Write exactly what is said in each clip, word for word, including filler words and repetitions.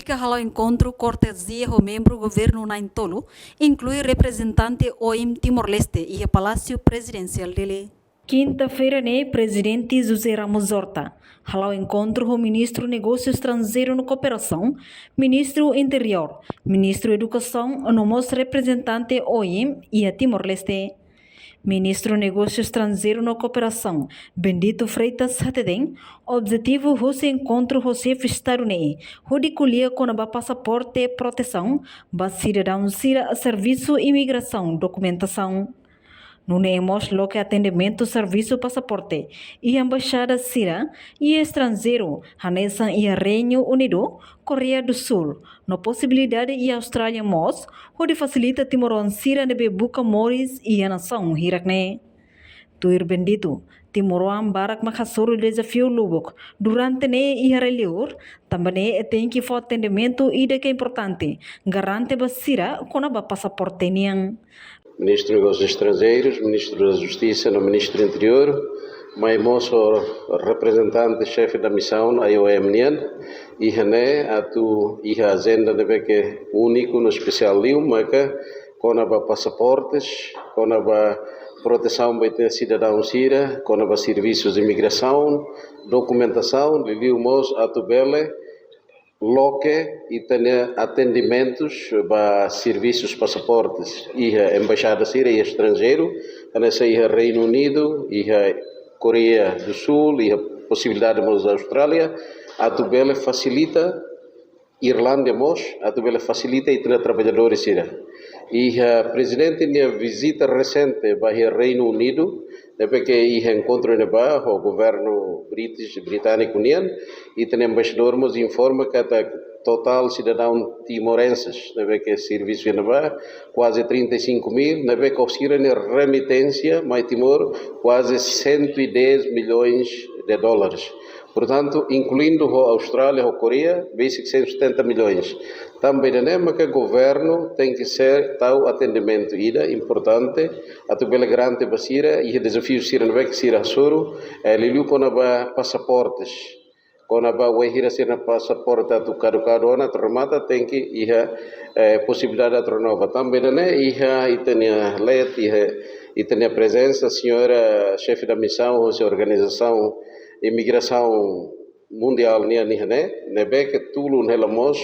Prátika hala'o enkontru kortezia ho membru governu na'in-tolu, inklui reprezentante OIM Timor-Leste iha Palásiu Prezidensiál Dili. Kinta-feira ne'e, Prezidente José Ramos Horta hala'o enkontru ho Ministru Negósiu Estranjeiru no Kooperasaun, Ministru Interiór, Ministru Edukasaun no mós reprezentante OIM iha Timor-Leste. Ministru Negósiu Estranjeiru no Kooperasaun, Bendito Freitas, hateten objetivu husi enkontru ho xefe Estadu ne'e hodi ko'alia kona-ba pasaporte, protesaun ba sidadaun sira, servisu imigrasaun, dokumentasaun. Nune'e mós loke atendimentu servisu pasaporte iha embaixada sira iha estranjeiru, hanesan iha Reinu Unidu, Koreia du Súl, no posibilidade iha Austrália mós, hodi fasilita timoroan sira ne'ebé buka moris iha nasaun hirak ne'e. Tuir Bendito, timoroan barak mak hasoru dezafiu lubuk durante ne'e iha rai-liur, tanba ne'e tenke fó atendimentu ida ke importante, garante ba sira kona-ba pasaporte nian. Ministru Negósius Estranjeirus, Ministru da Justisa no Ministru Interiór, mai mós ho reprezentante xefe da misaun IOM nian, iha ne'e atu iha ajenda ne'ebé ke úniku no espesiál liu, maka kona-ba pasaportes, kona-ba protesaun ba ita-nia sidadaun sira, kona-ba servisus imigrasaun, dokumentasaun, liuliu mós atu bele loke ita-nia atendimentus ba servisus pasaportes iha embaixada sira iha estranjeiru, hanesan iha Reinu Unidu, iha Koreia du Súl, iha posibilidade mós Austrália, atu bele fasilita, Irlandia mós, atu bele fasilita ita-nia traballadores sira. Iha Prezidente nia vizita resente ba iha Reinu Unidu, ne'ebé ke iha enkontru ne'ebá ho governu British, britániku nian, ita-nia embaixadór mós informa katak totál sidadaun timorenses ne'ebé ke servisu iha ne'ebá kuaze trinta e cinco mil, ne'ebé ke sira-nia remiténsia mai Timor kuaze cento e dez milhões de dólares. Portantu, inkluindu ho Austrália, ho Koreia, besik cento e setenta milhões. Tanba ida-ne'e maka governu tenke ser tau atendimentu ida importante atu bele garante ba sira iha dezafiu sira ne'ebé ke sira hasoru, eh, liuliu kona-ba pasaportes. Kona-ba wainhira sira-nia pasaporte atu kadukadu ona, atu remata, tenke iha, eh, posibilidade atu renova. Tanba ida-ne'e iha ita-nia leet, iha ita-nia prezensa, señora xefe da misaun husi Organizasaun Imigrasaun Mundiál nian iha ne'e, ne'ebé ke tulun hela mós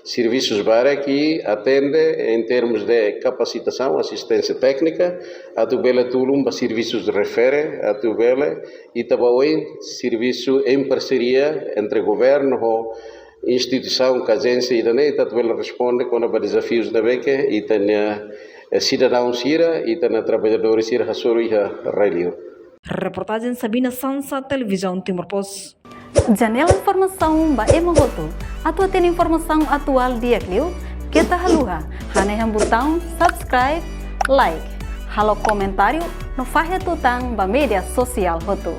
servisus barak ke atende em termos de capacitação, assistência técnica, atu bele tulun ba servisus refere, atu bele ita ba oin servisu em parceria entre governu ho instituisaun, ka ajénsia ida-ne'e, ita atu bele responde kona-ba dezafius ne'ebé ke ita-nia, eh, sidadaun sira, ita-nia traballadores sira hasoru iha rai-liur. Reportajen Sabina Sansa, Televizaun Timor Post. Janela informasaun ba ema hotu. Atu hatene informasaun atuál di'ak liu, keta haluha hanehan butaun subscribe, like, halo komentáriu no fahe tutan ba média sosiál hotu.